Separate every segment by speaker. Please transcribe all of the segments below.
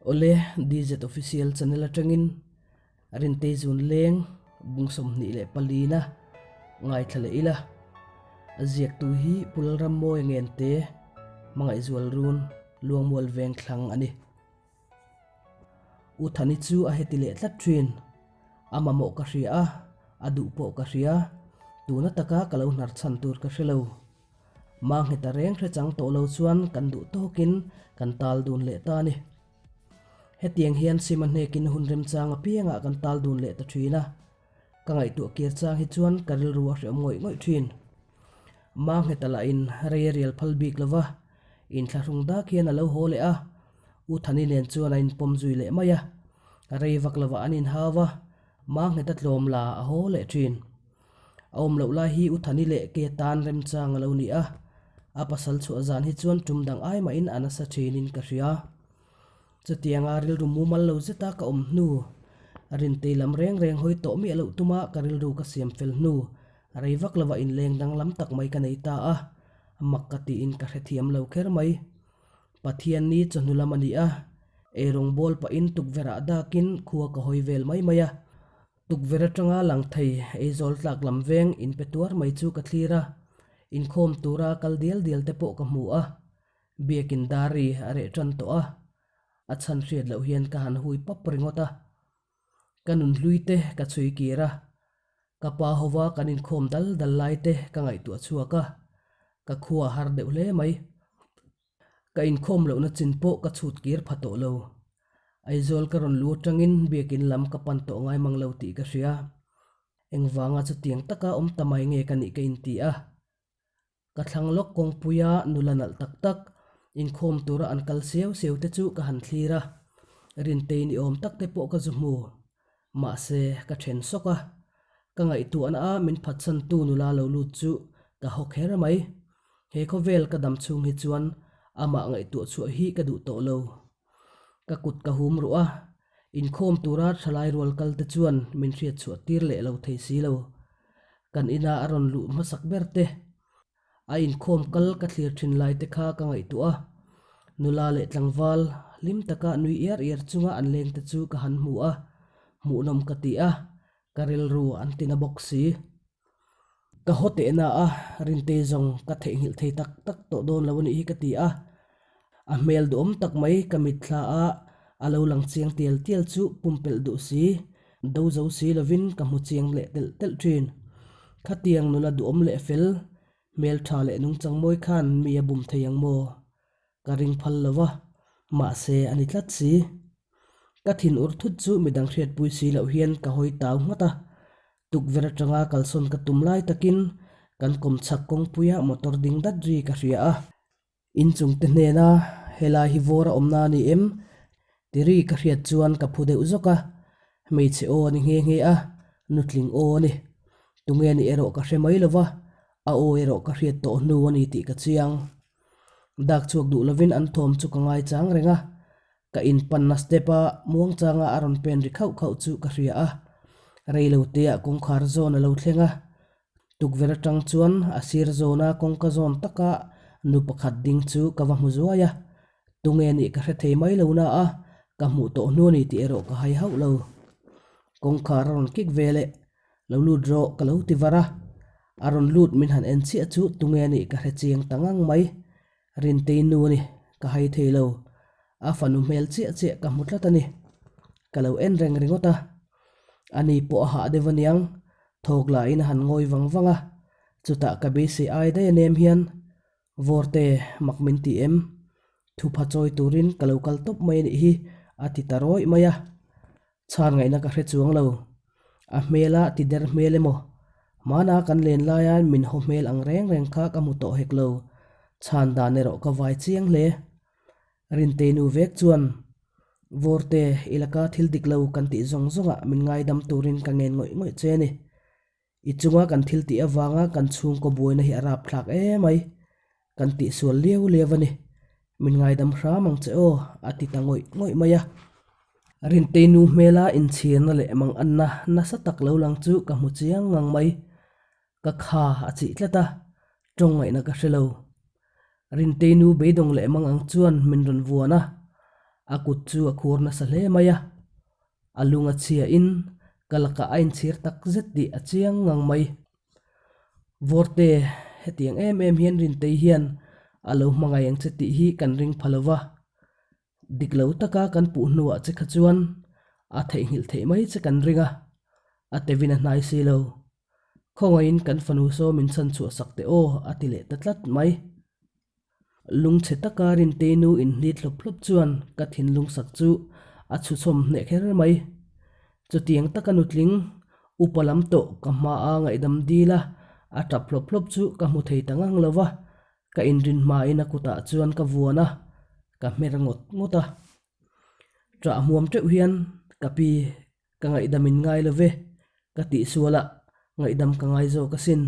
Speaker 1: Awle, DZ Official channel atangin Rintei Zun Leng bung 24 na ngaithla leh ila. A ziaktu hi Pu Lalrammawia Ngente, Hmangaihzual Run, Luangmual Veng thlang a ni. U Thani chu a heti leh tlat thin. A mamawh ka hria a, a duh pawh ka hria. Tuna taka ka lo hnar chhan tur ka hre lo. Mangheta reng hre chang tawh lo chuan kan duh tawkin kan tal dun leh ta a ni. Hetiang hian Sima hnekin hun remchang apiangah kan tal dun leh ta thin a. Ka ngaihtuah kir chang hi chuan ka rilru a hreawm ngawih ngawih thin. Mangheta lahin rei a rial phal bik lo va, inthlahrung dak hian a lo haw leh a, U Thani nen chuan a inpawm zui leh mai a. Rei vak lovah an inhau a, Mangheta tlawm la a haw leh thin. A awm loh lai hi U Thani leh ke tan remchang a lo ni a, a pasal chhuah zan hi chuan tum dang ai mahin a nasa thinin ka hria. Chutianga rilru mumal lo zeta ka awm hnu, Rintei lam reng reng hawi tawh miah loh tuma ka rilru ka siam fel hnu, rei vak lova inleng danglam tak mai ka nei ta a, mak ka tiin ka hrethiam lo kher mai. Pathian ni chawhnu lam a ni a, eirawng bawl pahin tukverh ah dakin khua ka hawi vel mai mai a. Tukverh atanga lang thei Aizawl tlak lam veng in pe tuar mai chu ka thlir a, inkhawm tura kal dial dial te pawh ka hmu a, biakin dar-i a reh tan tawh a, a chhan hriat loh hian ka han hui pap ringawt a. Ka nunhlui te ka chhui kir a, ka pa hova kan inkhawm dal dal lai te ka ngaihtuah chhuak a, ka khua har deuh hle mai. Ka inkhawm lohna chin pawh ka chhut kir pha tawh lo. Aizawl ka rawn lu atangin biakin lam ka pan tawh ngai mang lo tih ka hria. Engvanga chutiang taka awm ta mai nge ka nih ka inti a. Ka thlang lawk kawngpuia nula nalh tak tak, inkhawm tura an kal siau siau te chu ka han thlir a. Rintei ni awm tak te pawh ka zu hmu. Mahse, ka then sawk a. Ka ngaihtuahna a min phatsantu nula lo lut chu ka haw kher mai. He khawvel ka dam chhung hi chuan amah ngaihtuah chhuah hi ka duh tawh lo. Ka kut ka hum ruh a, inkhawm tura thalai rual kal te chuan min hriat chhuah tir leh lo thei si lo. Kan ina a rawn luh hmasak ber te, A inkhawm kal ka thlir thin lai te kha ka ngaihtuah a, nula leh tlangval hlim taka nui iar iar chunga an leng te chu ka han hmu a, hmuhnawm ka ti a, ka rilru an ti na bawk si. Ka haw tehna a, Rintei zawng ka theihnghilh thei tak tak tawh dawn lo a nih hi ka ti a, a hmel duhawm tak mai ka mitthla a, a lo lang chiang tial tial chu pumpelh duh si, Do zo si lovin ka hmu chiang leh telh telh thin. Khatiang nula duhawm leh fel, hmeltha leh nungchang mawi khan mi a bum thei ang maw? Ka ring phal lo va, mahse a ni tlat si. Ka thin ur thut chu midang hriatpui si loh hian ka hawi tau nghat a. Tukverh atanga kalsawn ka tum lai takin kan kawmchhak kawngpuia motor ding dat ri ka hria a. Inchungte hnena helai hi vawr a awmna a ni em? Ti ri ka hriat chuan ka phu deuh zawk a, hmeichhe aw a ni nghe nghe a, nutling aw a ni. Tunge ni erawh ka hre mai lova, a aw erawh ka hriat tawh hnu a ni tih ka chiang. Dak chhuak duh lovin an thawm chu ka ngaichang reng a, ka inpanna step a muangchanga a rawn pen ri khauh khauh chu ka hria a, reiloteah kawngkhar zawn a lo thleng a, Tukverh atang chuan a sir zawna kawngka zawn taka nu pakhat ding chu ka va hmu zuai a, tunge nih ka hre thei mai lo na a, ka hmuh tawh hnu a ni tih erawh ka hai hauh lo. Kawngkhar a rawn kik ve leh, Lo lut rawh ka lo ti var a, a rawn lut min han en chiah chu tunge nih ka hre chiang ta ngang mai. Rintei nu a ni, ka hai thei lo. A fanu hmel chiah chiah ka hmu tlat a ni. Ka lo en reng ringawt a. Ani pawh a hah deuh aniang, thawk lahin a han ngawi vang vang a. Chutah ka beisei ai daih a nem hian, Vawrte, mak min ti em? Thupha chawi turin ka lo kal tawp mai a nih hi, a ti ta rawih mai a. Chhan ngaihna ka hre chuang lo. A hmela ti der hmel emaw? Hmana kan len laia min haw hmel ang reng reng kha ka hmu tawh hek lo. Chhan dan erawh ka vai chiang hle. Rintei nu vek chuan, Vawrte, i laka thil dik lo kan tih zawng zawngah min ngaidam turin ka ngen ngawih ngawih che a ni. I chunga kan thil tih avanga kan chhungkaw buaina hi a rapthlak emai. Kan tihsual liau liau a ni. Min ngaidam hram ang che aw, a ti ta ngawih ngawih mai a. Rintei nu hmela inchhirna leh manganna nasa tak lo lang chu ka hmu chiang ngang mai. Ka kha a chih tlat a, tawng ngaihna ka hre lo. Rintei nu beidawng leh mang ang chuan min rawn vuan a. A kut chu a khur nasa hle mai a, a lung a chhiain ka lakah a inchhir tak zet tih a chiang ngang mai. Vawrte, hetiang em em hian Rintei hian a lo hmangaih ang che tih hi kan ring pha lo va. Dik lo taka kan puh hnuah che kha chuan a theihnghilh theih mai che kan ring a, a tevin a hnai si lo. Khawngaihin kan fanu saw min chhan chhuah sak teh aw, a ti leh ta tlat mai. Lungchhe taka Rintei nu inhlit hlawp hlawp chuan ka thinlung sak chu a chhuchhawm hneh kher mai. Chutiang taka nutling upa lam tawh ka hmaa ngaihdam dil a, a tap hlawp hlawp chu ka hmu thei ta ngang lo va, ka inrin hmain a kutah chuan ka vuan a, ka hmer ngawt ngawt a. Ṭah hmuam teuh hian ka pi Ka ngaihdam in ngai lo ve, ka tih sual a, ngaihdam ka ngai zawk asin.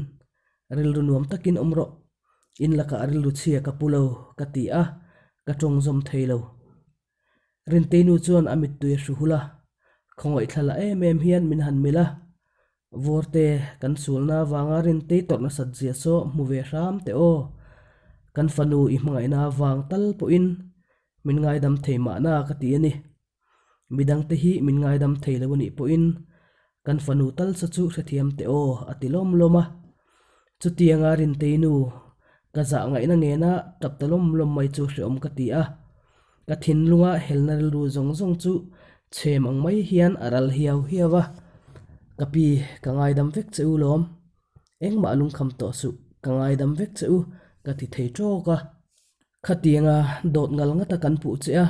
Speaker 1: Rilru nuam takin awm rawh, in lakah rilru chhia ka pu lo, ka ti a, ka tawng zawm thei lo. Rintei nu chuan a mittui a hru hul a, khawngaih la em em hian min han milh a, Vawrte, kan sualna avanga Rintei tawrh nasat zia saw hmu ve hram teh aw. Kan fanu i hmangaihna avang tal pawhin min ngaidam thei mahna ka ti a ni. Midangte hi min ngaidam thei lo a nih pawhin kan fanu tal sa chu hrethiam teh aw a ti lawm lawm a. Chutianga Rintei nu ka zah ngaihna ngena tap ta lawm lawm mai chu hreawm ka ti a. Ka thinlunga helna rilru zawng zawng chu chhem ang mai hian a ral hiau hiau a. Ka pi, ka ngaidam vek che u lawm. Engmah lungkham tawh suh, ka ngaidam vek che u ka ti thei tawk a. Khatianga dawt ngal ngata kan puh che a,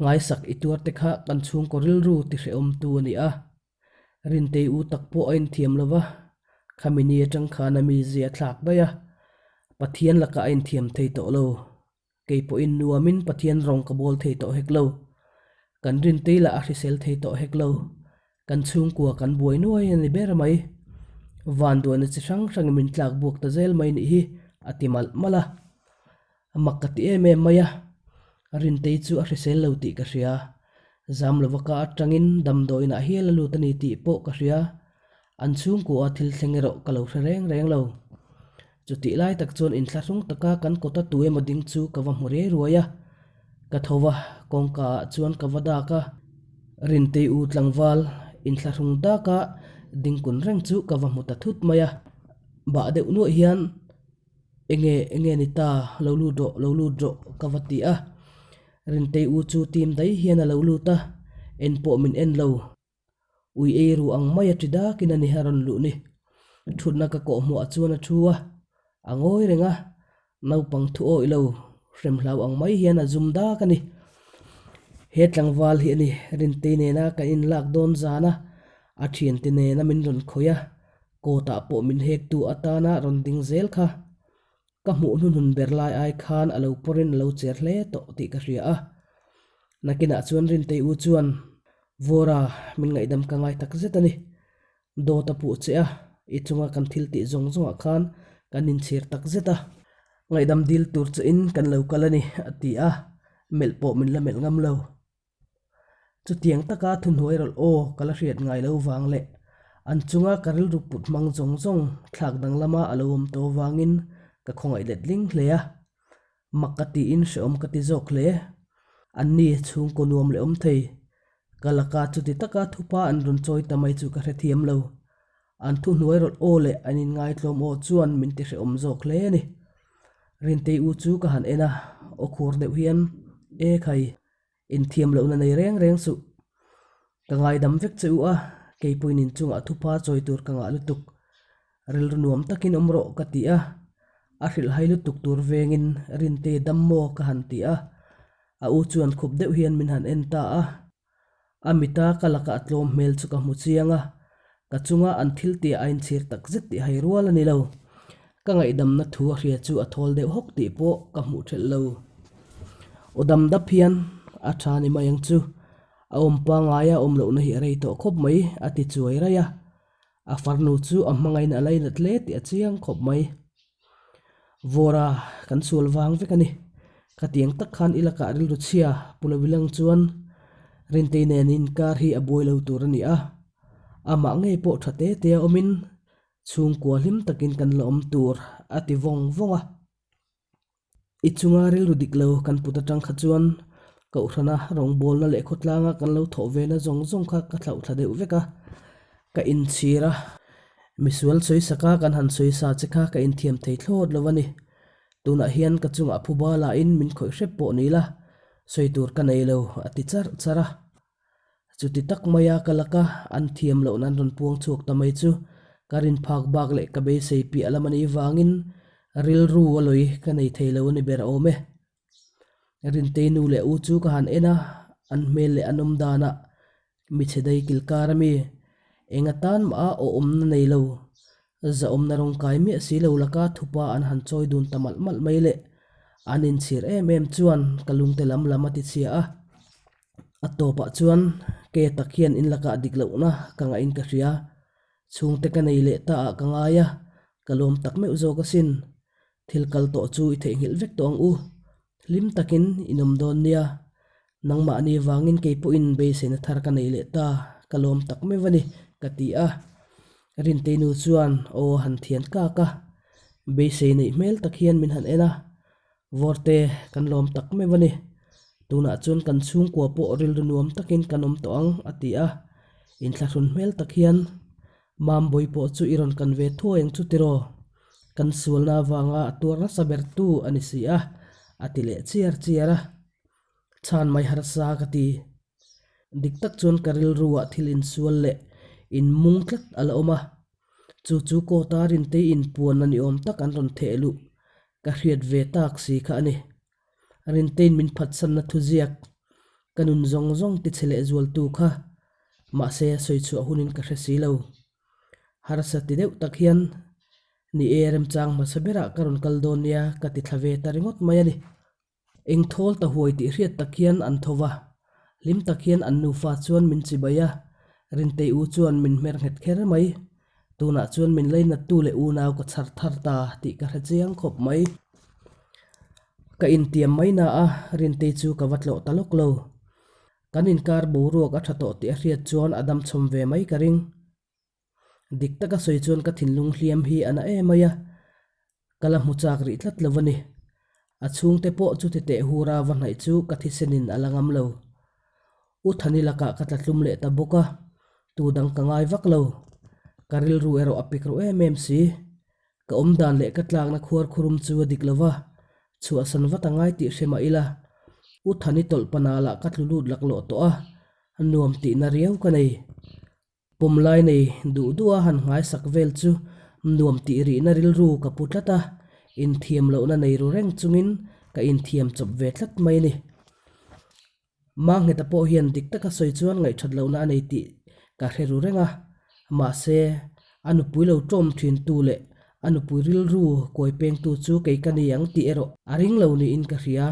Speaker 1: nghaisak i tuar te kha kan chhungkaw rilru ti hrehawmtu a ni a. Rintei u tak pawh a inthiam lo va, khami ni atang khan a mizia a thlak daih a, Pathian lakah a inthiam thei tawh lo. Kei pawhin nuamin Pathian rawng ka bawl thei tawh hek lo. Kan Rintei lah a hrisel thei tawh hek lo. Kan chhungkua kan buai nuai a ni ber mai. Vanduaina chi hrang hrangin min tlak buak ta zel mai nih hi, a ti malh malh a. A mak ka ti em em mai a, Rintei chu a hrisel lo tih ka hria. Zam lova ka atangin damdawiinah hial a lut a ni tih pawh ka hria. An chhungkua thil thleng erawh ka lo hre reng reng lo. Chutih lai tak chuan inthlahrung taka kan kawta tu emaw ding chu ka va hmu riai ruai a. Ka tho va, kawngka ah chuan ka va dak a. Rintei u tlangval inthlahrung daka dingkun reng chu ka va hmu ta thut mai a. Bah deuh nuaih hian Enge, enge ni ta, lo lut rawh, lo lut rawh ka va ti a. Rintei u chu tim daih hian a lo lut a, en pawh min en lo. Ui ei ru ang mai a ti dakin a ni a rawn luh ni. Thutna ka kawh hmuah chuan a thu a, a ngawi reng a, naupang thu awih lo, hremhlau ang mai hian a zum dak a ni. He tlangval hi a ni, Rintei nena kan inlak dawn zan a, a thiante nena min rawn khawih a, kawtah pawh min hektu atana rawn ding zel kha. Ka hmuh hnuhnun ber lai ai khan a lo pawrin a lo cher hle tawh tih ka hria a. Nakinah chuan Rintei u chuan, Vawra, min ngaihdam ka ngai tak zet a ni. Dawt a puh che a, i chunga kan thil tih zawng zawngah khan kan inchhir tak zet a. Ngaihdam dil tur chein kan lo kal a ni, a ti a, melh pawh min la melh ngam lo. Chutiang taka thuhnuai rawlh aw ka la hriat ngai lo vang leh an chunga ka rilru put hmang zawng zawng thlak danglama a lo awm tawh vangin ka khawngaih let ling hle a. Mak ka tiin hrehawm ka ti zawk hle. Anni chhungkaw nuam leh awm thei. Ka laka chuti taka thupa an rawn chawi ta mai chu ka hrethiam lo. An thuhnuai rawlh aw leh an inngaitlawm aw chuan min ti hrehawm zawk hle a ni. Rintei u chu ka han en a, aw khur deuh hian, E khai, Inthiam lohna nei reng reng suh. Ka ngaidam vek che u a, keipuiin inchungah thupa chawi tur ka ngah lutuk. Rilru nuam takin awm rawh ka ti a, a hrilhhai lutuk tur vengin Rinte dam maw ka han ti a, a u chuan khup deuh hian min han en ta a. A mita ka laka a tlawm hmel chu ka hmu chiang a, ka chunga an thil tih a inchhir tak zet tih hai rual a ni lo. Ka ngaihdamna thu a hria chu a thawl deuh hawk tih pawh ka hmuh thelh lo. Aw dam dap hian a tha ni mai ang chu. A awm pangaia awm lohna hi a rei tawh khawp mai, a ti chuai raih a. A farnu chu a hmangaihna a lainat hle tih a chiang khawp mai. Vawra, kan sual vang vek a ni. Khatiang tak khan i lakah rilru chhia, Pu Lovilang chuan Rintei nen inkar hi a buai lo tur a ni a. Amah ngei pawh tha te te a awmin Chhungkua hlim takin kan la awm tur a ti vawng vawng a. I chunga rilru dik lo kan put atang kha chuan Kohhrana rawngbawlna leh khawtlanga kan lo thawh vena zawng zawng kha ka thlauh thla deuh vek a, ka inchhir a. Misual sawisaka kan han sawisa che kha ka inthiam thei thlawt lo a ni. Tunah hian ka chungah phuba lahin min khawih hrep pawh ni la, sawi tur ka nei lo, a ti charh charh a. Chuti tak maia ka laka an thiam loh nan rawn puang chhuak ta mai chu ka rin phak bak leh ka beisei piah lam a nih vangin rilru a lawi ka nei thei lo a ni ber awm e. Rintei nu leh u chu ka han en a, an hmel leh an awm danah michhe dai kilkar a mi, eng atan mah a awmna nei lo, zahawmna rawng kai miah si lo laka thupa an han chawi dun ta malh malh mai leh an inchhir em em chuan ka lungte lam lam a ti chhia a. A tawpah chuan ke tak hian in lakah dik lohna ka ngaih in ka hria. Chhungte ka nei leh ta ah ka ngai a, ka lawm tak meuh zawk asin. Thil kal tawh chu i theihnghilh vek tawh ang u. Hlim takin in awm dawn nia. Nangmahni vangin kei pawhin beiseina thar ka nei leh ta, ka lawm tak meuh a ni, ka ti a. Rintei nu chuan aw han thian kak a. Beisei neih hmel tak hian min han en a. Vawrte, kan lawm tak meuh a ni. Tunah chuan kan chhungkua pawh rilru nuam takin kan awm tawh ang, a ti a. Inthlahrun hmel tak hian Mambawi pawh chu i rawn kan ve thuai ang chu tiraw? Kan sualna avanga a tuar nasa ber tu a ni si a, a ti leh chiar chiar a. Chhan mai harsa ka ti. Dik tak chuan ka rilruah thil insual leh inmung tlat a la awm a. Chu chu kawta Rintei inpuanna ni awm tak an rawn theh luh ka hriat ve tak si kha a ni. Rintein min phatsanna thuziak ka nun zawng zawng tichhe leh zualtu kha mahse sawi chhuah hunin ka hre si lo. Harsa ti deuh tak hian ni e remchang hmasa berah ka rawn kal dawn nia ka ti thla ve ta ringawt mai a ni. Eng thawl ta huai tih hriat tak hian an tho va, hlim tak hian an nufa chuan min chibai a, Rintei u chuan min hmer nghet kher mai. Tunah chuan min leinattu leh unau ka chhar thar ta tih ka hre chiang khawp mai. Ka intiam mai na a, Rintei chu ka va tlawh ta lawk lo. Kan inkar boruak a tha tawh tih a hriat chuan a damchhawm ve mai ka ring. Dik taka sawi chuan ka thinlung hliam hi a na em mai a, ka la hmu chak rih tlat lo a ni. A chhungte pawh chuti teh hura va hnaih chu ka thisenin a la ngam lo. U Thani lakah ka tla tlum leh ta bawk a, tu dang ka ngai vak lo. Ka rilru erawh a pik ru em em si. Ka awm dan leh ka tlakna khuar khurum chu a dik lo va, chhuahsan vat a ngai tih hre mah ila, U Thani tawlh panah lah ka tlu lut laklawh tawh a, nuam tihna riau ka nei. Pawm lai nei duh duh a han nghaisak vel chu nuam tih rihna rilru ka pu tlat a, inthiam lohna nei ru reng chungin ka inthiam chawp ve tlat mai a ni. Mangheta pawh hian dik taka sawi chuan ngaihthat lohna a nei tih ka hre ru reng a, mahse a nupui lo tawm thintu leh a nupui rilru kawi pengtu chu kei ka ni ang tih erawh a ring lo niin ka hria.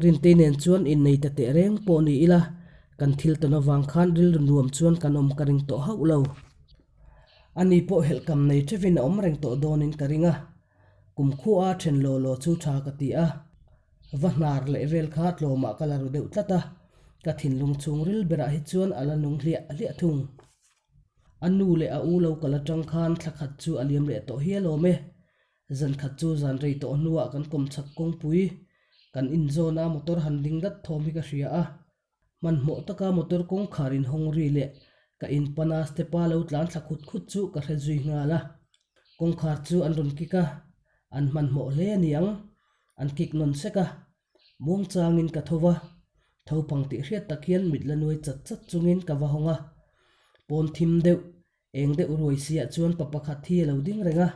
Speaker 1: Rintei nen chuan innei ta teh reng pawh ni ila, kan thil tawn avang khan rilru nuam chuan kan awm ka ring tawh hauh lo. Ani pawh helhkam nei thevin a awm reng tawh dawnin ka ring a, kum khua a then law law chu tha ka ti a, va hnar leh vel kha tlawmah ka la ru deuh tlat a, ka thinlung chhungril berah hi chuan a la nung hliah hliah thung. A nu leh a u lo kal atang khan thla khat chu a liam leh tawh hial awm e. Zan khat chu zan rei tawh hnuah kan kawmchhak kawngpui kan inzawn a motor han ding dat thawm hi ka hria a. Hmanhmawh taka motor kawngkhar inhawng ri leh ka inpana step-a lo tlan thla khut khut chu ka hre zui nghal a. Kawngkhar chu an rawn kik a, an hmanhmawh hle a ni ang, an kik nawn sek a. Muangchangin ka tho va, tho phang tih hriat tak hian mit la nuai chat chat chungin ka va hawng a. Pawn thim deuh Eng deuh ruai siah chuan pa pakhat hi a lo ding reng a,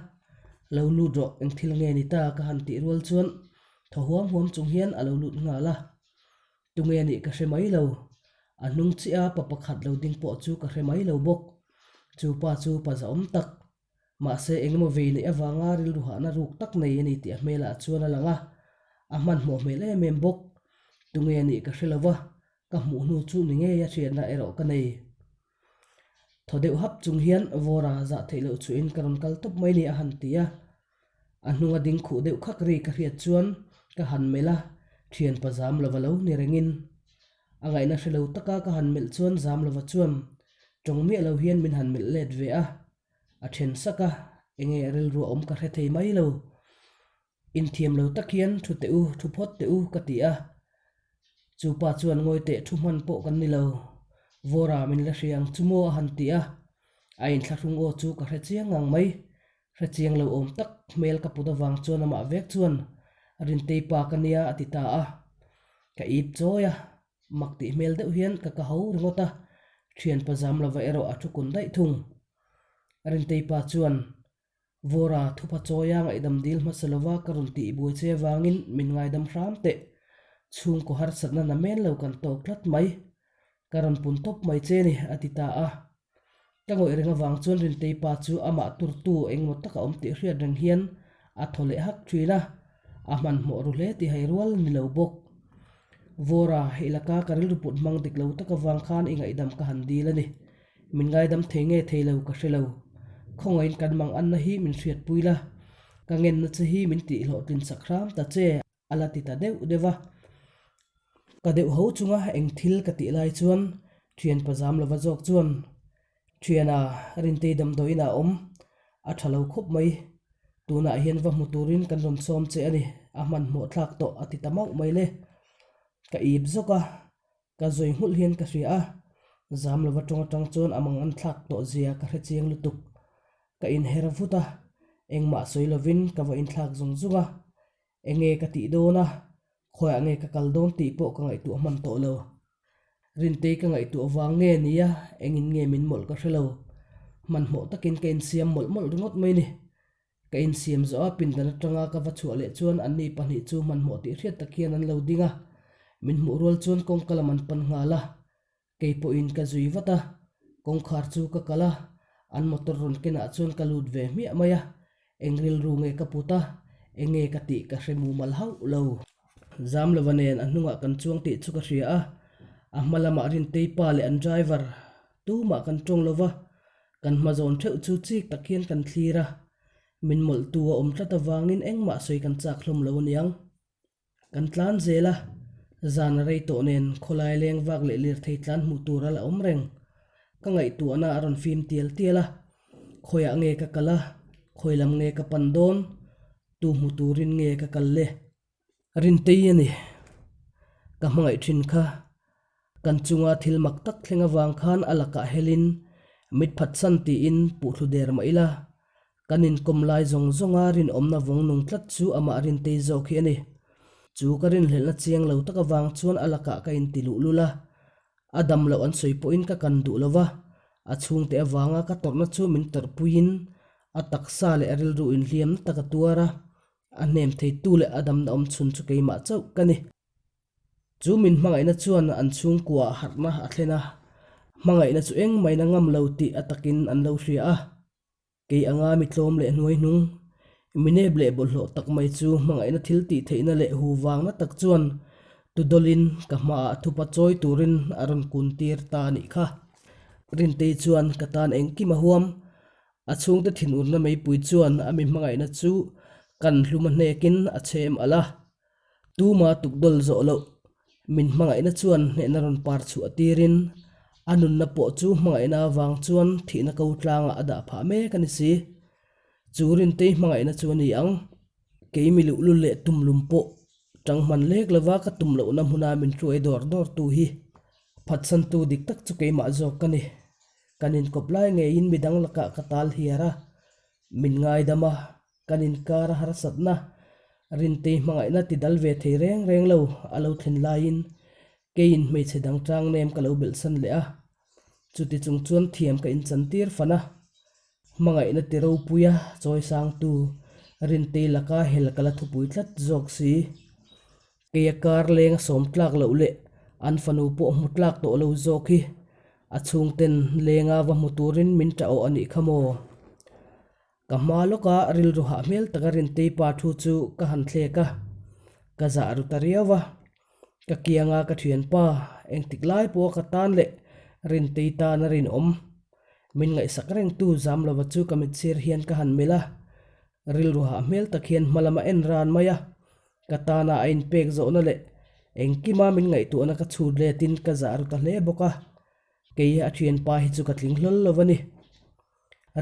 Speaker 1: Lo lut rawh, eng thil nge ni ta? ka han tih rual chuan thaw huam huam chung hian a lo lut nghal a. Tunge nih ka hre mai lo. A hnung chiah a pa pakhat lo ding pawh chu ka hre mai lo bawk. Chu pa chu pa zahawm tak. Mahse engemaw vei neih avanga rilru hahna ruk tak nei a ni tih a hmelah chuan a lang a. A hmanhmawh hmel em em bawk. Tunge nih ka hre lo va, ka hmuh hnu chu ni ngei a hriatna erawh ka nei. Thaw deuh hap chung hian Vawra zah theih loh chuhin ka rawn kal tawp mai ni a han ti a. A hnunga ding khuh deuh khak ri ka hriat chuan ka han melh a, thianpa zam lova lo ni rengin. A ngaihna hre lo taka ka han melh chuan zam lova chuan tawng miah lo hian min han melh let ve a. A then sak a, enge rilru a awm ka hre thei mai lo. Inthiam lo tak hian thu teh u, thu phawt teh u ka ti a. Chu pa chuan ngawi teh thu hman pawh kan ni lo. Vawra min la hria ang chu maw a han ti a. A inthlahrung aw chu ka hre chiang ngang mai. Hre chiang lo awm tak hmel ka put avang chuan amah vek chuan Rintei pa ka nia a ti ta a. Ka ip chawi a, mak tih hmel deuh hian ka ka ho ringawt a, thianpa zam lova erawh a thu kun daih thung. Rintei pa chuan Vawra thupa chawia ngaihdam dil hmasa lova ka rawn tih buai che avangin min ngaidam hram teh. Chhungkaw harsatna na men lo kan tawk tlat mai. Ka rawn pun tawp mai che ni, a ti ta a. Ka ngawih reng avang chuan Rintei pa chu amah turtu engmaw taka awm tih hriat reng hian a thaw leh hak thin a, a hmanhmawh ru hle tih hai rual ni lo bawk. Vawra, i laka ka rilru put hmang dik lo tak avang khan i ngaihdam ka han dil a ni. Min ngaidam thei nge thei lo ka hre lo. Khawngaihin kan mang anna hi min hriatpui la, ka ngenna che hi min tih hlawhtlin sak hram ta che, a la ti ta deuh deuh a. Ka deuh ho chunga eng thil ka tih lai chuan thian pazam lova zawk chuan, Thiana, Rintei damdawiin ah awm, a tha lo khawp mai. Tunah hian va hmu turin kan rawn sawm che a ni, a hmanhmawh thlak tawh a ti ta mauh mai le. Ka ip zawk a, Ka zawi nghulh hian ka hria a, zam lova tawng atang chuan a mang an thlak tawh zia ka hre chiang lutuk. Ka inher vut a, engmah sawi lovin ka va inthlak zung zung a, enge ka tih dawn a, khawiah nge ka kal dawn tih pawh ka ngaihtuah hman tawh lo. Rintei ka ngaihtuah vang nge nia engin nge min mawlh ka hre lo. Hmanhmawh takin ka insiam mawlh mawlh ringawt mai ni. Ka insiam zawh a, pindan atanga ka va chhuah leh chuan anni pahnih chu hmanhmawh tih hriat tak hian an lo ding a, min hmuh rual chuan kawngka lam an pan nghal a, kei pawhin ka zui vat a, kawngkhar chu ka kal a, an motor rawn kenah chuan ka lut ve hmiah mai a, eng rilru nge ka put a, eng nge ka tih ka hre mumal hauh lo. Zamlova nen a hnungah kan chuang tih chu ka hria a, a hma lamah Rintei pa leh an driver tumah kan tawng lova, Kan hma zawn theuh chu chik tak hian kan thlir a, min mawlhtu a awm tlat avangin engmah sawi kan chak hlawm lo aniang. Kan tlan zel a, zan a rei tawh nen khawlai leng vak leh lirthei tlan hmuh tur a la awm reng. Ka ngaihtuahna a rawn fim tial tial a, khawiah nge ka kal a, khawi lam nge ka pan dawn, tu hmu turin nge ka kal le? Rintei a ni. Ka hmangaih thin kha. Kan chunga thil mak tak thleng avang khan a lakah helin mit phatsan tiin puhthlu der mah ila, kan inkawm lai zawng zawnga rinawmna vawng nung tlat chu amah Rintei zawk hi a ni. Chu ka rinhlelhna chiang lo tak avang chuan a lakah ka inti luhlul a, a dam loh an sawi pawhin ka kan duh lo va, a chhungte avanga ka tawrhna chu min tawrhpuiin a taksa leh a rilru inhliamna tak a tuar a, A hnem theitu leh a damna awm chhun chu keimah chauh ka ni. Chu min hmangaihna chuan an chhungkuaah harhna a thlen a, hmangaihna chu engmahin a ngam lo tih a takin an lo hria a. Kei anga mi tlawm leh hnuai hnung, mi nep leh bawlhhlawh tak mai chu hmangaihna thil tih theihna leh hu vangna tak chuan tudawlin ka hmaah thupa chawi turin a rawn kun tir ta a nih kha. Rintei chuan ka tan engkim a huam, A chhungte thinurna meipui chuan a mi hmangaihna chu kan hlum a hnekin a chhem alh a. Tuma tukdawl zawh loh min hmangaihna chuan hnehna rawn par chhuah tirin a nunna pawh chu hmangaihna avang chuan thihna ko tlangah a dah phah mek a ni si. Chu Rintei hmangaihna chu a ni ang. Kei mi luhlul leh tumlum pawh tang hman lek lova ka tum lohna hmuna min hruai dawr dawrtu hi phatsantu dik tak chu keimah zawk ka ni. Kan inkawp lai ngeiin midang lakah ka tal hiar a, min ngaidam a, kan inkar a harsatna, Rintei hmangaihna ti dal ve thei reng reng lo a lo thlen laiin keiin hmeichhe dang tang nem ka lo belhsan leh a, chuti chung chuan thiam ka inchantir fan a, hmangaihna ti ropui a chawi sangtu Rintei laka hel ka la thupui tlat zawk si. Keia kar leng a sawm tlak loh leh an fanu pawh hmu tlak tawh lo zawk hi a chhungten lenga va hmu turin min tah awh a nih kha maw? Ka hma lawka rilru hah hmel taka Rintei pa thu chu ka han thlek a, ka zah ru ta riau a. Ka kianga ka thianpa engtik lai pawha ka tan leh Rintei tan a rinawm. Min ngaihsak rengtu Zamlova chu ka mitsir hian ka han melh a, rilru hah hmel tak hian hma lama en ran mai a. Ka tana a inpek zawhna leh engkima min ngaihtuahna ka chhut letin ka zah ru ta hle bawk a, kei a thianpa hi chu ka tling hlawl lo a ni.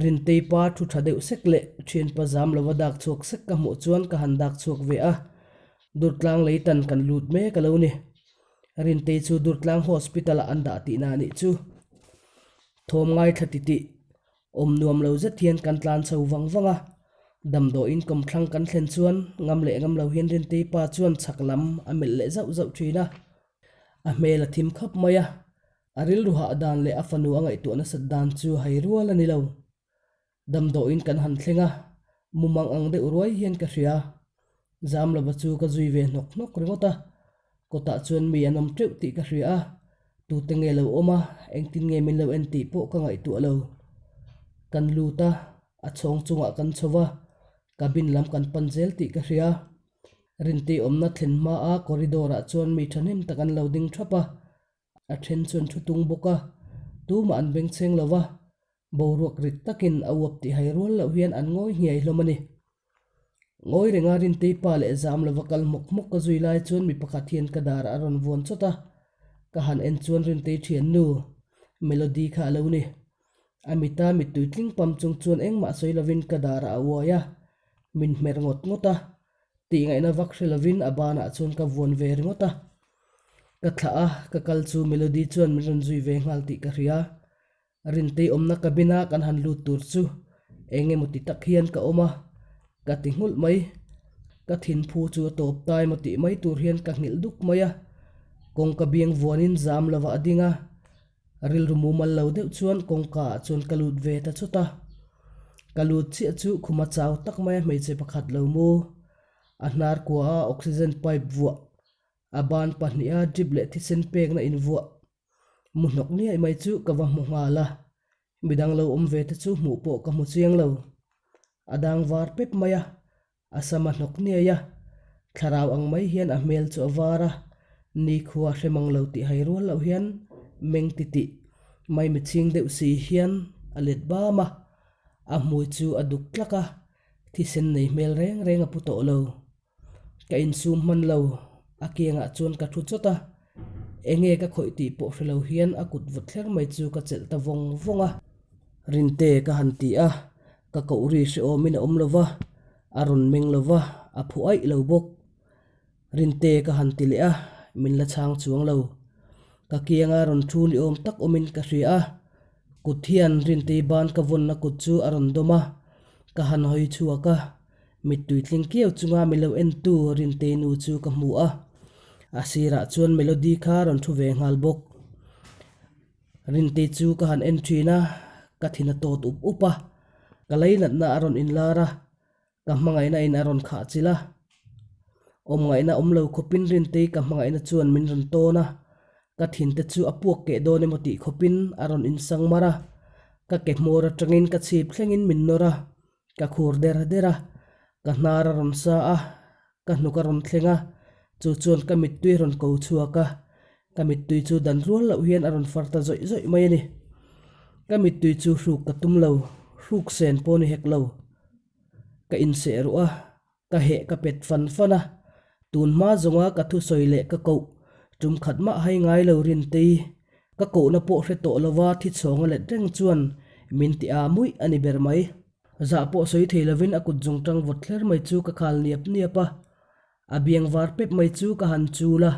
Speaker 1: Rintei pa thu tha deuh sek leh thianpa zam lova dak chhuak sek ka hmuh chuan ka han dak chhuak ve a, Durtlang leitan kan lut mek a lo ni. Rintei chu Durtlang Hospital-ah an dah tihna a nih chu. Thawm ngaithla titih awm nuam lo zet hian kan tlan chho vang vang a. Damdawiin kawmthlang kan thlen chuan ngam leh ngam lo hian Rintei pa chuan chhak lam a melh leh zauh zauh thin a. A hmel a thim khap mai a, a rilru hah dan leh a fanu a ngaihtuah nasat dan chu hai rual a ni lo. Damdawiin kan han thleng a, mumang ang deuh ruai hian ka hria. Zamlova chu ka zui ve hnawk hnawk ringawt a, kawtah chuan mi an awm teuh tih ka hria a, tute nge lo awm a, engtin nge min lo en tih pawh ka ngaihtuah lo. Kan lut a, a chhawng chungah kan chho va, cabin lam kan pan zel tih ka hria. Rintei awmna thlen hmaa corridor ah chuan mi thahnem tak an lo ding thap a, A then chuan thu tung bawk a, tumah an bengchheng lo va, boruak rit takin a uap tih hai rual loh hian an ngawi hniai hlawm a ni. Ngawi renga Rintei pa leh zam lova kal hmawk hmawk ka zui lai chuan mi pakhat hian ka dar a rawn vuan chawt a, ka han en chuan Rintei thiannu Melody kha a lo ni. A mita mittui tling pam chung chuan engmah sawi lovin ka darah a uai a, min hmer ngawt ngawt a, tih ngaihna vak hre lovin a banah chuan ka vuan ve ringawt a. Ka thlah a, ka kal chu Melody chuan min rawn zui ve nghal tih ka hria. Rintei awmna cabin a kan han lut tur chu eng emaw ti tak hian ka awm a, ka ti nghulh mai. Ka thinphu chu a tawp ta emaw tih mai tur hian ka nghilh duk mai a. Kawngka biang vuanin zam lovah a ding a, rilru mumal lo deuh chuan kawngka ah chuan ka lut ve ta chawt a. Ka lut chiah chu khuma chau tak maia hmeichhe pakhat lo mu, a hnar kua a oxygen pipe vuah A ban pahniha drip leh thisen pekna invuah mu hnawk niaih mai chu ka va hmu nghal a, midang lo awm ve te chu hmuh pawh ka hmu chiang lo. A dang var pep mai a, a sam a hnawk niaih a, thlarau ang mai hian a hmel chu a var a, nikhua a hre mang lo tih hai rual loh hian meng titih mai michhing deuh si hian a let bam a, a hmui chu a duk tlak a, thisen nei hmel reng reng a pu tawh lo. Ka insum hman lo, a kiangah chuan ka thu chawt a, enge ka khawih tih pawh hre lo hian a kut vawt thler mai chu ka chelh ta vawng vawng a. Rinte ka han ti a, ka koh ri hrehawmin a awm lo va, a rawn meng lo va, a phu aih lo bawk. Rinte ka han ti leh a, min la chhang chuang lo. Ka kianga rawn thu ni awm tak awmin ka hria a, kut hian Rintei ban ka vawnna kut chu a rawn dawm a, ka han hawi chhuak a. Mittui tling kiau chunga mi lo entu Rintei nu chu ka hmu a, a sirah chuan Melody kha rawn thu ve nghal bawk. Rintei chu ka han en thin a, ka thin a tawt up up a, ka leinatna a rawn inlar a, ka hmangaihna in a rawn khah chilh a. Awmngaihna awm lo khawpin Rintei ka hmangaihna chuan min rawn tawn a, ka thin te chu a puak keh dawn emaw tih khawpin a rawn insang mar a, ka ke hmawr atangin ka chhip thlengin min nawr a, Ka khur der der a, ka hnar a rawn sa a, ka hnuk a rawn thleng a, chu chuan ka mittui a rawn ko chhuak a, ka mittui chu dan rual loh hian a rawn far ta zawih zawih mai a ni. Ka mittui chu hruk ka tum lo, hruk sen pawh ni hek lo. Ka inseh ruh a, ka heh ka pet fan fan a, tun hma zawnga ka thusawi leh ka koh tum khat mah hai ngai lo Rintei, ka kohna pawh hre tawh lova thi chhawng a let reng chuan min ti a muih a ni ber mai. Zah pawh sawi thei lovin a kut zungtang vawt thler mai chu ka khal niap niap a, a biang var pep mai chu ka han chul a,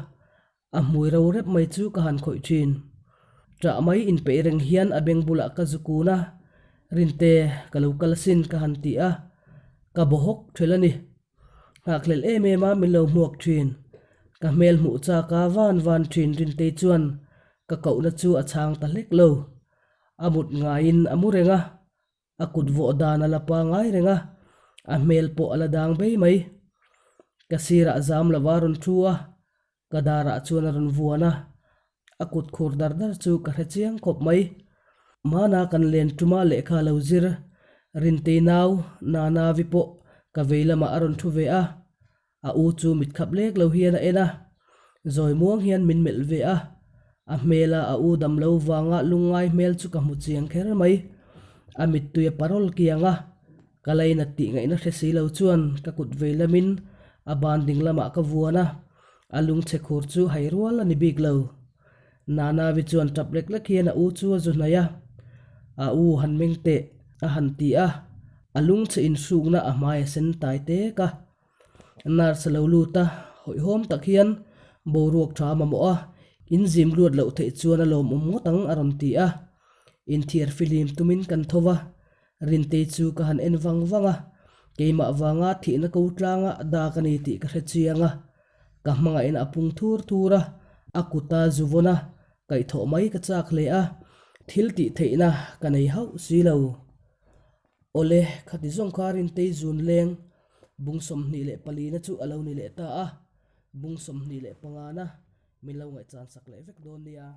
Speaker 1: A hmui ro rep mai chu ka han khawih thin. Ṭah mai inpeih reng hian a beng bulah ka zu kun a, Rinte, ka lo kal asin ka han ti a, ka baw hawk ṭhelh a ni. Nghakhlelh em em a min lo hmuak ṭhin. Ka hmel hmuh chak a van van ṭhin Rintei chuan ka kohna chu a chhang ta hlek lo. A mut ngaiin a mu reng a, A kut vawh dan a la pangai reng a, a hmel pawh a la dang bei mai. Ka sirah zam lova a rawn thu a, ka darah chuan a rawn vuan a, a kut khur dar dar chu ka hre chiang khawp mai. Hmana kan len tuma lehkha lo zir Rintei nau Nanavi pawh ka vei lamah a rawn thu ve a, A u chu mitkhap lek lo hian a en a, zawi muang hian min melh ve a, a hmela a u dam lo vanga lungngai hmel chu ka hmu chiang kher mai. A mittui a parol kiang a, ka lainat tih ngaihna hre si lo chuan ka kut vei lamin a ban ding lamah ka vuan a, a lungchhe khur chu hai rual a ni bik lo. Nanavi chuan tap lek lek hian a u chu a zu hnaih a, A u han meng teh, a han ti a, a lungchhe inhrukna a hmai a sen tai tek a. Nurse a lo lut a, hawihhawm tak hian boruak tha a mamawh a, In zim luat loh theih chuan a lawmawm ngawt ang a rawn ti a. Inthiar fihlim tumin kan tho va, Rintei chu ka han en vang vang a, keimah vanga thihna ko tlanga dak a ni tih ka hre chiang a. Ka hmangaihna a pung thur thur a, a kuta zu vawn a, kaihthawh mai ka chak hle a, thil tih theihna ka nei hauh si lo. Awle, khati zawng kha Rintei zun leng bung 24 na chu a lo ni leh ta a, bung 25 na min lo ngaihchan sak leh vek dawn nia.